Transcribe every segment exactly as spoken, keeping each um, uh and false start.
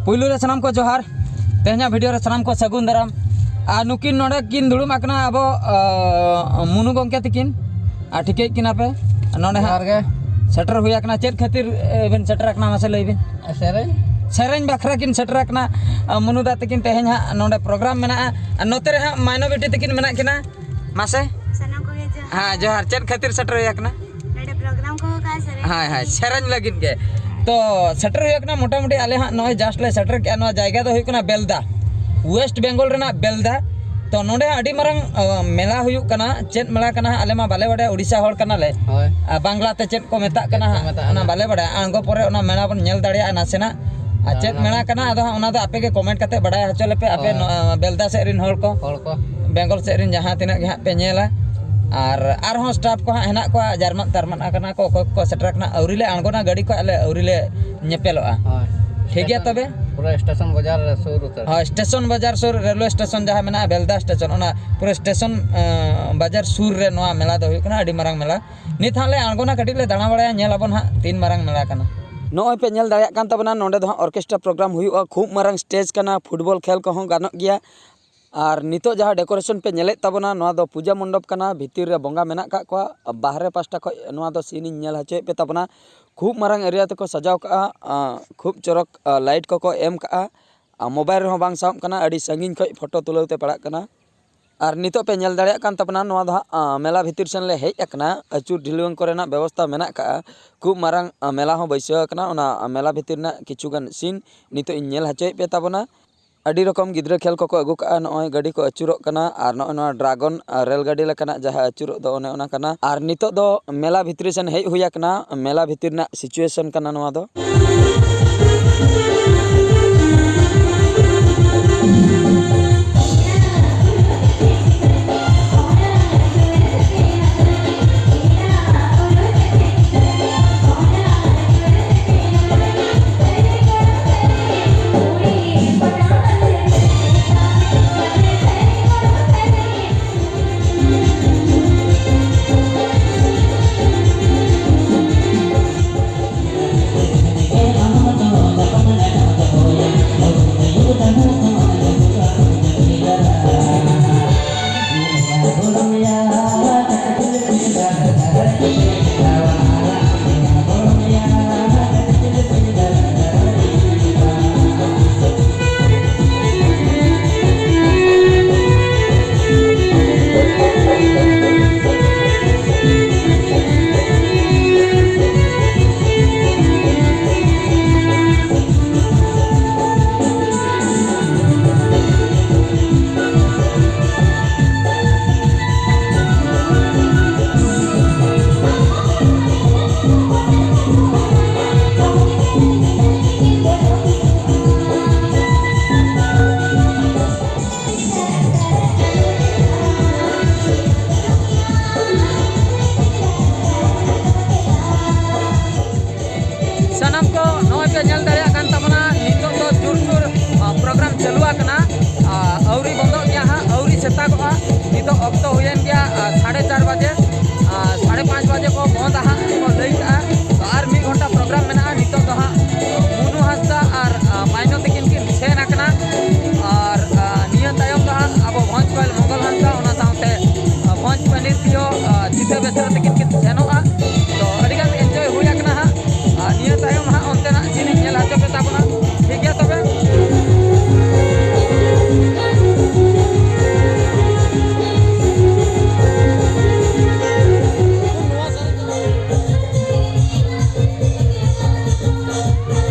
ᱯᱩᱭᱞᱩ ᱨᱮ ᱥᱟᱱᱟᱢ ᱠᱚ ᱡᱚᱦᱟᱨ᱾ ᱛᱮᱦᱮᱧᱟᱜ ᱵᱷᱤᱰᱤᱭᱳ ᱨᱮ ᱥᱟᱱᱟᱢ ᱠᱚ ᱥᱟᱹᱜᱩᱱ ᱫᱟᱨᱟᱢ᱾ ᱟᱨ ᱱᱩᱠᱤᱱ ᱱᱚᱰᱮ ᱠᱤᱱ ᱫᱩᱲᱩᱵ ᱟᱠᱟᱱᱟ ᱟᱵᱚ, ᱟᱸ, ᱢᱩᱱᱩ ᱜᱚᱢᱠᱮ ᱛᱟᱹᱠᱤᱱ᱾ ᱟᱨ ᱴᱷᱤᱠᱟᱹᱭᱮᱫ ᱠᱤᱱᱟ ᱯᱮ ᱱᱚᱰᱮ ᱦᱟᱸᱜ ᱡᱚᱦᱟᱨ ᱜᱮ᱾ ᱥᱮᱴᱮᱨ ᱦᱩᱭ ᱟᱠᱟᱱᱟ᱾ ᱪᱮᱫ ᱠᱷᱟᱹᱛᱤᱨ, ᱮ, ᱵᱮᱱ ᱥᱮᱴᱮᱨ ᱟᱠᱟᱱᱟ, ᱢᱟᱥᱮ ᱞᱟᱹᱭ ᱵᱤᱱ? ᱥᱮᱨᱮᱧ᱾ ᱥᱮᱨᱮᱧ ᱵᱟᱠᱷᱨᱟ ᱠᱤᱱ ᱥᱮᱴᱮᱨ ᱟᱠᱟᱱᱟ᱾ ᱟᱸ, ᱢᱩᱱᱩ ᱫᱟ ᱛᱟᱹᱠᱤᱱ ᱛᱮᱦᱮᱧ ᱦᱟᱸᱜ ᱱᱚᱰᱮ ᱯᱨᱳᱜᱨᱟᱢ ᱢᱮᱱᱟᱜᱼᱟ᱾ ᱟᱨ ᱱᱚᱛᱮ ᱨᱮ ᱦᱟᱸᱜ ᱢᱟᱭᱱᱚ ᱵᱤᱴᱤ ᱛᱟᱹᱠᱤᱱ ᱢᱮᱱᱟᱜ ᱠᱤᱱᱟ᱾ ᱢᱟᱥᱮ᱾ ᱥᱟᱱᱟᱢ ᱠᱚᱜᱮ ᱡᱚᱦᱟᱨ᱾ ᱦᱮᱸ, ᱡᱚᱦᱟᱨ᱾ ᱪᱮᱫ ᱠᱷᱟᱹᱛᱤᱨ ᱥᱮᱴᱮᱨ ᱦᱩᱭ ᱟᱠᱟᱱᱟ? ᱱᱚᱰᱮ ᱯᱨᱳᱜᱨᱟᱢ ᱠᱚ ᱦᱩᱭᱩᱜ ᱠᱟᱱᱟ, ᱥᱮᱨᱮᱧ ᱦᱳᱭ, ᱦᱳᱭ, ᱞᱟᱹᱜᱤᱫ᱾ ᱥᱮᱨᱮᱧ ᱞᱟᱹᱜᱤᱫ ᱜᱮ᱾ ᱛᱚ, ᱥᱮᱴᱮᱨ ᱦᱩᱭ ᱟᱠᱟᱱᱟ, ᱢᱚᱴᱟᱢᱩᱴᱤ ᱟᱞᱮ ᱦᱟᱸᱜ ᱱᱚᱜᱼᱚᱭ just ᱞᱮ ᱥᱮᱴᱮᱨ ᱠᱮᱜᱼᱟ᱾ ᱱᱚᱣᱟ ᱡᱟᱭᱜᱟ ᱫᱚ ᱦᱩᱭᱩᱜ ᱠᱟᱱᱟ ᱵᱮᱞᱫᱟ, ᱳᱭᱮᱥᱴ ᱵᱮᱝᱜᱚᱞ ᱨᱮᱱᱟᱜ ᱵᱮᱞᱫᱟ᱾ ᱛᱚ, ᱱᱚᱰᱮ ᱦᱚᱸ ᱟᱹᱰᱤ ᱢᱟᱨᱟᱝ, ᱚ, ᱢᱮᱞᱟ ᱦᱩᱭᱩᱜ ᱠᱟᱱᱟ᱾ ᱪᱮᱫ ᱢᱮᱞᱟ ᱠᱟᱱᱟ ᱦᱟᱸᱜ, ᱟᱞᱮ ᱢᱟ ᱵᱟᱞᱮ ᱵᱟᱰᱟᱭᱟ, ᱳᱰᱤᱥᱟ ᱦᱚᱲ ᱠᱟᱱᱟᱞᱮ᱾ ᱦᱳᱭ᱾ ᱟᱨ ᱵᱟᱝᱞᱟ ᱛᱮ ᱪᱮᱫ ᱠᱚ ᱢᱮᱛᱟᱜ ᱪᱮᱫ ᱠᱟᱱᱟ ᱠᱚ ᱦᱟᱸᱜ, ᱢᱮᱛᱟᱜᱼᱟ ᱚᱱᱟ ᱦᱟᱸᱜ? ᱵᱟᱞᱮ ᱵᱟᱰᱟᱭᱟ᱾ ᱟᱬᱜᱚ ᱯᱚᱨᱮ ᱚᱱᱟ ᱢᱮᱞᱟ ᱵᱚᱱ ᱧᱮᱞ ᱫᱟᱲᱮᱭᱟᱜᱼᱟ ᱱᱟᱥᱮᱱᱟᱜ᱾ ᱟᱨ ᱪᱮᱫ ᱦᱮᱸ, ᱢᱮᱞᱟ ᱚᱱᱟ ᱠᱟᱱᱟ, ᱟᱫᱚ ᱦᱟᱸᱜ ᱚᱱᱟ ᱫᱚ ᱟᱯᱮ ᱜᱮ ᱠᱚᱢᱮᱱᱴ ᱠᱟᱛᱮ ᱵᱟᱰᱟᱭ ᱦᱚᱪᱚ ᱞᱮᱯᱮ, ᱟᱯᱮ ᱦᱳᱭ᱾ ᱱᱚᱣᱟ ᱵᱮᱞᱫᱟ ᱥᱮᱫ ᱨᱮᱱ ᱦᱚᱲ ᱠᱚ, ᱦᱚᱲ ᱠᱚ᱾ ᱵᱮᱝᱜᱚᱞ ᱥᱮᱫ ᱨᱮᱱ ᱡᱟᱦᱟᱸ ᱛᱤᱱᱟᱹᱜ ᱜᱮ ᱦᱟᱸᱜ ᱯᱮ ᱧᱮᱞᱟ᱾ ᱟᱨ ᱟᱨᱦᱚᱸ ᱥᱴᱟᱯ ᱠᱚ ᱦᱟᱸᱜ ᱦᱮᱱᱟᱜ ᱠᱚᱣᱟ, ᱡᱟᱨᱢᱟᱱ ᱛᱟᱨᱢᱟᱱ ᱟᱠᱟᱱᱟ ᱠᱚ, ᱚᱠᱚᱭ ᱠᱚ ᱥᱮᱴᱮᱨ ᱟᱠᱟᱱᱟ, ᱟᱹᱣᱨᱤ ᱞᱮ ᱟᱬᱜᱚᱱᱟ ᱜᱟᱹᱰᱤ ᱠᱷᱚᱱ, ᱟᱞᱮ ᱟᱹᱣᱨᱤ ᱞᱮ ᱧᱮᱯᱮᱞᱚᱜᱼᱟ᱾ ᱦᱳᱭ᱾ ᱴᱷᱤᱠ ᱜᱮᱭᱟ ᱥᱴᱮᱥᱚᱱ, ᱛᱚᱵᱮ? ᱯᱩᱨᱟᱹ ᱥᱴᱮᱥᱚᱱ ᱵᱟᱡᱟᱨ ᱨᱮ ᱥᱩᱨ ᱩᱛᱟᱹᱨ᱾ ᱦᱳᱭ, ᱥᱴᱮᱥᱚᱱ ᱵᱟᱡᱟᱨ ᱥᱩᱨ, ᱨᱮᱞᱣᱮ ᱥᱴᱮᱥᱚᱱ ᱡᱟᱦᱟᱸ ᱢᱮᱱᱟᱜᱼᱟ, ᱵᱮᱞᱫᱟ ᱥᱴᱮᱥᱚᱱ, ᱚᱱᱟ ᱯᱩᱨᱟᱹ ᱥᱴᱮᱥᱚᱱ, ᱮᱸ, ᱵᱟᱡᱟᱨ ᱥᱩᱨ ᱨᱮ ᱱᱚᱣᱟ ᱢᱮᱞᱟ ᱫᱚ ᱦᱩᱭᱩᱜ ᱠᱟᱱᱟ᱾ ᱟᱹᱰᱤ ᱢᱟᱨᱟᱝ ᱢᱮᱞᱟ᱾ ᱱᱤᱛ ᱦᱟᱸᱜ ᱞᱮ ᱟᱬᱜᱚᱱᱟ, ᱠᱟᱹᱴᱤᱡ ᱞᱮ ᱫᱟᱬᱟ ᱵᱟᱲᱟᱭᱟ, ᱧᱮᱞ ᱟᱵᱚᱱ ᱦᱟᱸᱜ ᱛᱤᱱ ᱢᱟᱨᱟᱝ ᱢᱮᱞᱟ ᱠᱟᱱᱟ᱾ ᱱᱚᱜᱼᱚᱭ ᱯᱮ ᱧᱮᱞ ᱫᱟᱲᱮᱭᱟᱜ ᱠᱟᱱ ᱛᱟᱵᱚᱱᱟ, ᱱᱚᱰᱮ ᱫᱚ ᱦᱟᱸᱜ ᱚᱨᱠᱮᱥᱴᱨᱟ ᱯᱨᱳᱜᱨᱟᱢ ᱦᱩᱭᱩᱜᱼᱟ᱾ ᱠᱷᱩᱵ ᱢᱟᱨᱟᱝ ᱥᱴᱮᱡᱽ ᱠᱟᱱᱟ, ᱯᱷᱩᱴᱵᱚᱞ ᱠᱷᱮᱞ ᱠᱚᱦᱚᱸ ᱜᱟᱱᱚᱜ ᱜᱮᱭᱟ᱾ ᱟᱨ ᱱᱤᱛᱚᱜ ᱡᱟᱦᱟᱸ ᱰᱮᱠᱳᱨᱮᱥᱚᱱ ᱯᱮ ᱧᱮᱞᱮᱫ ᱛᱟᱵᱚᱱᱟ, ᱱᱚᱣᱟ ᱫᱚ ᱯᱩᱡᱟ ᱢᱚᱱᱰᱚᱯ ᱠᱟᱱᱟ, ᱵᱷᱤᱛᱤᱨ ᱨᱮ ᱵᱚᱸᱜᱟ ᱢᱮᱱᱟᱜ ᱠᱟᱜ ᱠᱚᱣᱟ᱾ ᱵᱟᱦᱨᱮ ᱯᱟᱥᱴᱟ ᱠᱷᱚᱱ ᱱᱚᱣᱟ ᱫᱚ ᱥᱤᱱ ᱤᱧ ᱧᱮᱞ ᱦᱚᱪᱚᱭᱮᱫ ᱯᱮ ᱛᱟᱵᱚᱱᱟ᱾ ᱠᱷᱩᱵ ᱢᱟᱨᱟᱝ ᱮᱨᱤᱭᱟ ᱛᱮᱠᱚ ᱥᱟᱡᱟᱣ ᱠᱟᱜᱼᱟ, ᱟᱸ, ᱠᱷᱩᱵ ᱪᱚᱨᱚᱠ, ᱟᱸ, ᱞᱟᱭᱤᱴ ᱠᱚᱠᱚ ᱮᱢ ᱠᱟᱜᱼᱟ᱾ ᱟᱨ ᱢᱳᱵᱟᱭᱤᱞ ᱨᱮᱦᱚᱸ ᱵᱟᱝ ᱥᱟᱵ ᱠᱟᱱᱟ, ᱟᱹᱰᱤ ᱥᱟᱺᱜᱤᱧ ᱠᱷᱚᱱ ᱯᱷᱳᱴᱳ ᱛᱩᱞᱟᱹᱣ ᱛᱮ ᱯᱟᱲᱟᱜ ᱠᱟᱱᱟ᱾ ᱟᱨ ᱱᱤᱛᱚᱜ ᱯᱮ ᱧᱮᱞ ᱫᱟᱲᱮᱭᱟᱜ ᱠᱟᱱ ᱛᱟᱵᱚᱱᱟ, ᱱᱚᱣᱟ ᱫᱚ ᱦᱟᱸᱜ, ᱟᱸ, ᱢᱮᱞᱟ ᱵᱷᱤᱛᱤᱨ ᱥᱮᱱ ᱞᱮ ᱦᱮᱡ ᱟᱠᱟᱱᱟ᱾ ᱟᱹᱪᱩᱨ ᱰᱷᱤᱞᱣᱟᱹᱝ ᱠᱚᱨᱮᱱᱟᱜ ᱵᱮᱵᱚᱥᱛᱷᱟ ᱢᱮᱱᱟᱜ ᱠᱟᱜᱼᱟ᱾ ᱠᱷᱩᱵ ᱢᱟᱨᱟᱝ, ᱟᱸ, ᱢᱮᱞᱟ ᱦᱚᱸ ᱵᱟᱹᱭᱥᱟᱹᱣ ᱟᱠᱟᱱᱟ᱾ ᱚᱱᱟ, ᱟᱸ, ᱢᱮᱞᱟ ᱵᱷᱤᱛᱤᱨ ᱨᱮᱱᱟᱜ ᱠᱤᱪᱷᱩ ᱜᱟᱱ ᱥᱤᱱ ᱱᱤᱛᱚᱜ ᱤᱧ ᱧᱮᱞ ᱦᱚᱪᱚᱭᱮᱫ ᱯᱮ ᱛᱟᱵᱚᱱᱟ᱾ ᱟᱹᱰᱤ ᱨᱚᱠᱚᱢ ᱜᱤᱫᱽᱨᱟᱹ ᱠᱷᱮᱞ ᱠᱚᱠᱚ ᱟᱹᱜᱩ ᱠᱟᱜᱼᱟ᱾ ᱱᱚᱜᱼᱚᱭ ᱜᱟᱹᱰᱤ ᱠᱚ ᱟᱹᱪᱩᱨᱚᱜ ᱠᱟᱱᱟ ᱟᱨ ᱱᱚᱜᱼᱚᱭ ᱱᱚᱣᱟ ᱰᱨᱟᱜᱚᱱ, ᱟᱨ ᱨᱮᱞ ᱜᱟᱹᱰᱤ ᱞᱮᱠᱟᱱᱟᱜ ᱡᱟᱦᱟᱸ ᱟᱹᱪᱩᱨᱚᱜ ᱫᱚ, ᱚᱱᱮ ᱚᱱᱟ ᱠᱟᱱᱟ᱾ ᱟᱨ ᱱᱤᱛᱚᱜ ᱫᱚ ᱢᱮᱞᱟ ᱵᱷᱤᱛᱨᱤ ᱥᱮᱱ ᱦᱮᱡ ᱦᱩᱭ ᱟᱠᱟᱱᱟ᱾ ᱢᱮᱞᱟ ᱵᱷᱤᱛᱤᱨ ᱨᱮᱱᱟᱜ ᱥᱤᱪᱩᱭᱮᱥᱚᱱ ᱠᱟᱱᱟ ᱱᱚᱣᱟ ᱫᱚ᱾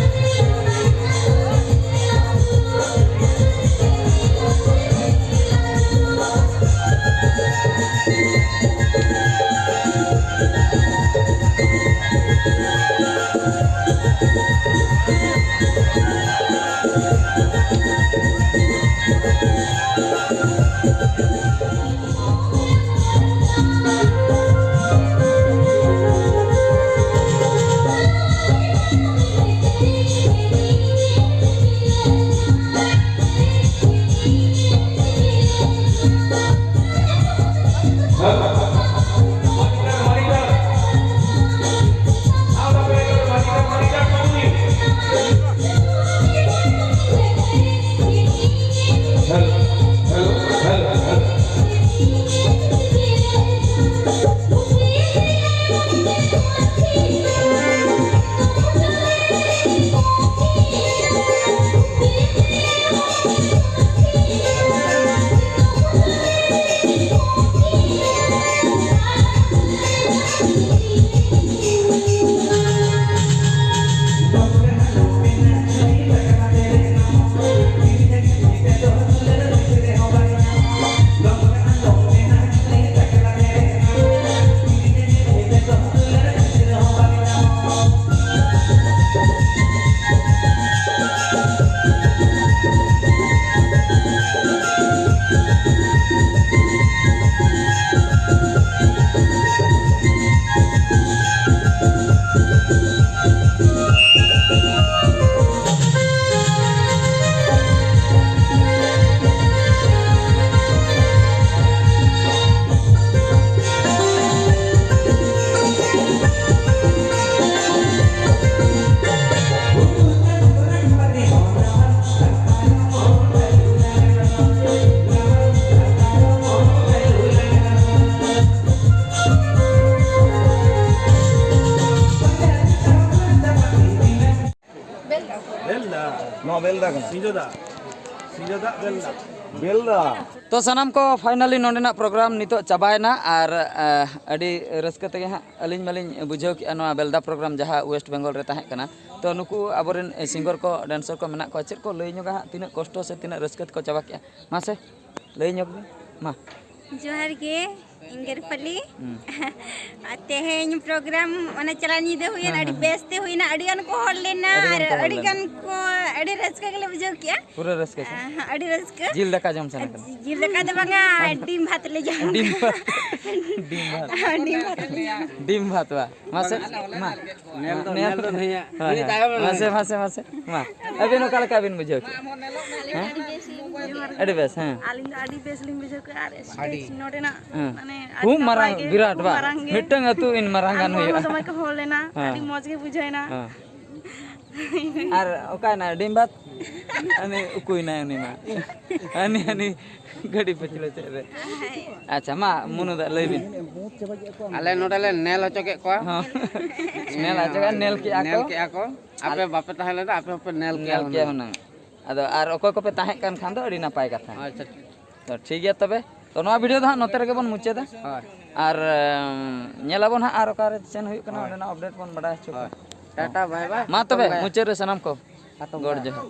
ᱵᱮᱞᱫᱟ᱾ ᱱᱚᱣᱟ ᱵᱮᱞᱫᱟ ᱠᱟᱱᱟ᱾ ᱥᱤᱸᱡᱳ ᱫᱟᱜ᱾ ᱥᱤᱸᱡᱳ ᱫᱟᱜ ᱵᱮᱞᱫᱟ᱾ ᱵᱮᱞᱫᱟ᱾ ᱛᱚ ᱥᱟᱱᱟᱢ ᱠᱚ, finally ᱱᱚᱰᱮᱱᱟᱜ program ᱱᱤᱛᱚᱜ ᱪᱟᱵᱟᱭᱮᱱᱟ ᱟᱨ, ᱟᱸ, ᱟᱹᱰᱤ ᱨᱟᱹᱥᱠᱟᱹ ᱛᱮᱜᱮ ᱦᱟᱸᱜ ᱟᱹᱞᱤᱧ ᱢᱟᱞᱤᱧ ᱵᱩᱡᱷᱟᱹᱣ ᱠᱮᱜᱼᱟ ᱱᱚᱣᱟ ᱵᱮᱞᱫᱟ program ᱡᱟᱦᱟᱸ West Bengal ᱨᱮ ᱛᱟᱦᱮᱸ ᱠᱟᱱᱟ᱾ ᱛᱚ ᱱᱩᱠᱩ ᱟᱵᱚᱨᱮᱱ singer ᱠᱚ, dancer ᱠᱚ ᱢᱮᱱᱟᱜ ᱠᱚᱣᱟ, ᱪᱮᱫ ᱠᱚ ᱞᱟᱹᱭ ᱧᱚᱜᱟ ᱦᱟᱸᱜ, ᱛᱤᱱᱟᱹᱜ ᱠᱚᱥᱴᱚ ᱥᱮ ᱛᱤᱱᱟᱹᱜ ᱨᱟᱹᱥᱠᱟᱹ ᱛᱮᱠᱚ ᱪᱟᱵᱟ ᱠᱮᱜᱼᱟ, ᱢᱟᱥᱮ ᱞᱟᱹᱭ ᱧᱚᱜ ᱵᱤᱱ ᱢᱟ᱾ ᱡᱚᱦᱟᱨ ᱜᱮ᱾ ᱤᱧ ᱜᱮ ᱨᱩᱯᱟᱞᱤ᱾ ᱦᱩᱸ᱾ ᱟᱨ ᱛᱮᱦᱮᱧ ᱯᱨᱳᱜᱨᱟᱢ ᱚᱱᱟ ᱪᱟᱞᱟᱣ ᱧᱤᱫᱟᱹ ᱦᱩᱭᱮᱱ, ᱦᱮᱸ, ᱟᱹᱰᱤ ᱦᱮᱸ, ᱵᱮᱥ ᱛᱮ ᱦᱩᱭᱱᱟ, ᱟᱹᱰᱤ ᱜᱟᱱ ᱠᱚ ᱦᱚᱲ ᱞᱮᱱᱟ᱾ ᱟᱹᱰᱤ ᱜᱟᱱ ᱟᱨ ᱠᱚ ᱦᱚᱲ ᱟᱹᱰᱤ ᱞᱮᱱᱟ᱾ ᱜᱟᱱ ᱠᱚ, ᱟᱹᱰᱤ ᱨᱟᱹᱥᱠᱟᱹ ᱜᱮᱞᱮ ᱵᱩᱡᱷᱟᱹᱣ ᱠᱮᱜᱼᱟ᱾ ᱯᱩᱨᱟᱹ ᱨᱟᱹᱥᱠᱟᱹ ᱥᱮ? ᱦᱮᱸ, ᱟᱹᱰᱤ ᱨᱟᱹᱥᱠᱟᱹ᱾ ᱡᱤᱞ ᱫᱟᱠᱟ ᱡᱚᱢ ᱥᱟᱱᱟ ᱠᱟᱱᱟ? ᱡᱤᱞ ᱫᱟᱠᱟ ᱫᱚ ᱵᱟᱝᱟ, ᱰᱤᱢ ᱵᱷᱟᱛ ᱞᱮ ᱡᱚᱢ᱾ ᱰᱤᱢ ᱵᱷᱟᱛ᱾ ᱰᱤᱢ ᱵᱷᱟᱛ ᱞᱮ ᱡᱚᱢ᱾ ᱰᱤᱢ ᱵᱷᱟᱛ ᱵᱟ? ᱢᱟᱥᱮ, ᱢᱟ᱾ ᱧᱮᱞ ᱫᱚ, ᱧᱮᱞ ᱫᱚ ᱱᱩᱭᱟᱜ᱾ ᱦᱳᱭ, ᱱᱩᱭ ᱦᱳᱭ᱾ ᱛᱟᱭᱚᱢ ᱨᱮ ᱢᱟᱥᱮ, ᱢᱮᱱᱟᱭᱟ᱾ ᱢᱟᱥᱮ, ᱢᱟᱥᱮ, ᱢᱟ᱾ ᱟᱹᱵᱤᱱ ᱚᱠᱟ ᱞᱮᱠᱟ ᱵᱤᱱ ᱵᱩᱡᱷᱟᱹᱣ ᱠᱮᱫᱟ? ᱦᱮᱸ? ᱟᱹᱰᱤ ᱵᱮᱥ, ᱦᱮᱸ᱾ ᱟᱹᱞᱤᱧ ᱫᱚ ᱟᱹᱰᱤ ᱵᱮᱥ ᱞᱤᱧ ᱵᱩᱡᱷᱟᱹᱣ ᱠᱮᱫᱟ ᱟᱨ ᱟᱹᱰᱤ᱾ ᱥᱴᱮᱡᱽ ᱱᱚᱰᱮᱱᱟᱜ ᱦᱮᱸ᱾ ᱢᱟᱱᱮ ᱟᱹᱰᱤ ᱠᱷᱩᱵ ᱱᱟᱯᱟᱭ ᱢᱟᱨᱟᱝ, ᱜᱮ, ᱵᱤᱨᱟᱴ ᱠᱷᱩᱵ ᱵᱟ? ᱢᱟᱨᱟᱝ ᱜᱮ᱾ ᱢᱤᱫᱴᱟᱝ ᱟᱹᱛᱩ ᱤᱱ ᱢᱟᱨᱟᱝ ᱟᱨ ᱜᱟᱱ ᱦᱚᱲ ᱦᱚᱸ ᱦᱩᱭᱩᱜᱼᱟ᱾ ᱫᱚᱢᱮ ᱠᱚ ᱦᱚᱲ ᱞᱮᱱᱟ, ᱦᱮᱸ᱾ ᱟᱹᱰᱤ ᱢᱚᱡᱽ ᱜᱮ ᱵᱩᱡᱷᱟᱹᱣᱮᱱᱟ᱾ ᱦᱮᱸ᱾ ᱟᱨ ᱚᱠᱟᱭᱮᱱᱟ ᱰᱤᱢ ᱵᱷᱟᱛ? ᱩᱱᱤ ᱩᱠᱩᱭᱮᱱᱟᱭ ᱩᱱᱤ ᱢᱟ᱾ ᱦᱟᱹᱱᱤ, ᱦᱟᱹᱱᱤ ᱜᱟᱹᱰᱤ ᱯᱟᱹᱪᱷᱞᱟᱹ ᱥᱮᱫ ᱨᱮ᱾ ᱟᱪᱪᱷᱟ, ᱢᱟ ᱢᱩᱱᱩ ᱫᱟ ᱞᱟᱹᱭ ᱵᱤᱱ᱾ ᱟᱞᱮ ᱱᱚᱰᱮ ᱞᱮ ᱧᱮᱞ ᱦᱚᱪᱚ ᱠᱮᱫ ᱠᱚᱣᱟ᱾ ᱦᱚᱸ᱾ ᱧᱮᱞ ᱦᱚᱪᱚ ᱠᱮᱫ, ᱧᱮᱞ ᱠᱮᱫᱼᱟ ᱠᱚ᱾ ᱧᱮᱞ ᱠᱮᱫᱼᱟ ᱠᱚ᱾ ᱟᱯᱮ ᱵᱟᱯᱮ ᱛᱟᱦᱮᱸ ᱞᱮᱱᱟ, ᱟᱯᱮ ᱦᱚᱸᱯᱮ ᱧᱮᱞ ᱠᱮᱭᱟ ᱧᱮᱞ ᱠᱮᱭᱟ ᱦᱩᱱᱟᱹᱝ᱾ ᱦᱩᱱᱟᱹᱝ᱾ ᱟᱫᱚ ᱟᱨ ᱚᱠᱚᱭ ᱠᱚᱯᱮ ᱛᱟᱦᱮᱸ ᱠᱟᱱ ᱠᱷᱟᱱ ᱫᱚ ᱟᱹᱰᱤ ᱱᱟᱯᱟᱭ ᱠᱟᱛᱷᱟ᱾ ᱟᱪᱪᱷᱟ, ᱴᱷᱤᱠ᱾ ᱛᱚ ᱴᱷᱤᱠ ᱜᱮᱭᱟ ᱛᱚᱵᱮ᱾ ᱛᱚ ᱱᱚᱣᱟ ᱵᱷᱤᱰᱤᱭᱳ ᱫᱚ ᱦᱟᱸᱜ ᱱᱚᱛᱮ ᱨᱮᱜᱮ ᱵᱚᱱ ᱢᱩᱪᱟᱹᱫᱟ᱾ ᱦᱳᱭ᱾ ᱟᱨ, ᱮᱸ, ᱧᱮᱞᱟᱵᱚᱱ ᱦᱟᱸᱜ ᱟᱨ ᱚᱠᱟᱨᱮ ᱪᱮᱫ ᱦᱩᱭᱩᱜ ᱠᱟᱱᱟ, ᱦᱳᱭ᱾ ᱚᱸᱰᱮᱱᱟᱜ ᱟᱯᱰᱮᱴ ᱵᱚᱱ ᱵᱟᱰᱟᱭ ᱦᱚᱪᱚ ᱠᱚᱣᱟ᱾ ᱦᱳᱭ᱾ ᱴᱟᱴᱟ, ᱵᱟᱭ ᱵᱟᱭ᱾ ᱢᱟ ᱛᱚᱵᱮ, ᱦᱟᱛᱚᱢ ᱜᱟᱭᱟ᱾ ᱢᱩᱪᱟᱹᱫ ᱨᱮ ᱥᱟᱱᱟᱢ ᱠᱚ ᱦᱟᱛᱚᱢ ᱜᱚᱰ ᱜᱟᱭᱟ᱾ ᱡᱚᱦᱟᱨ᱾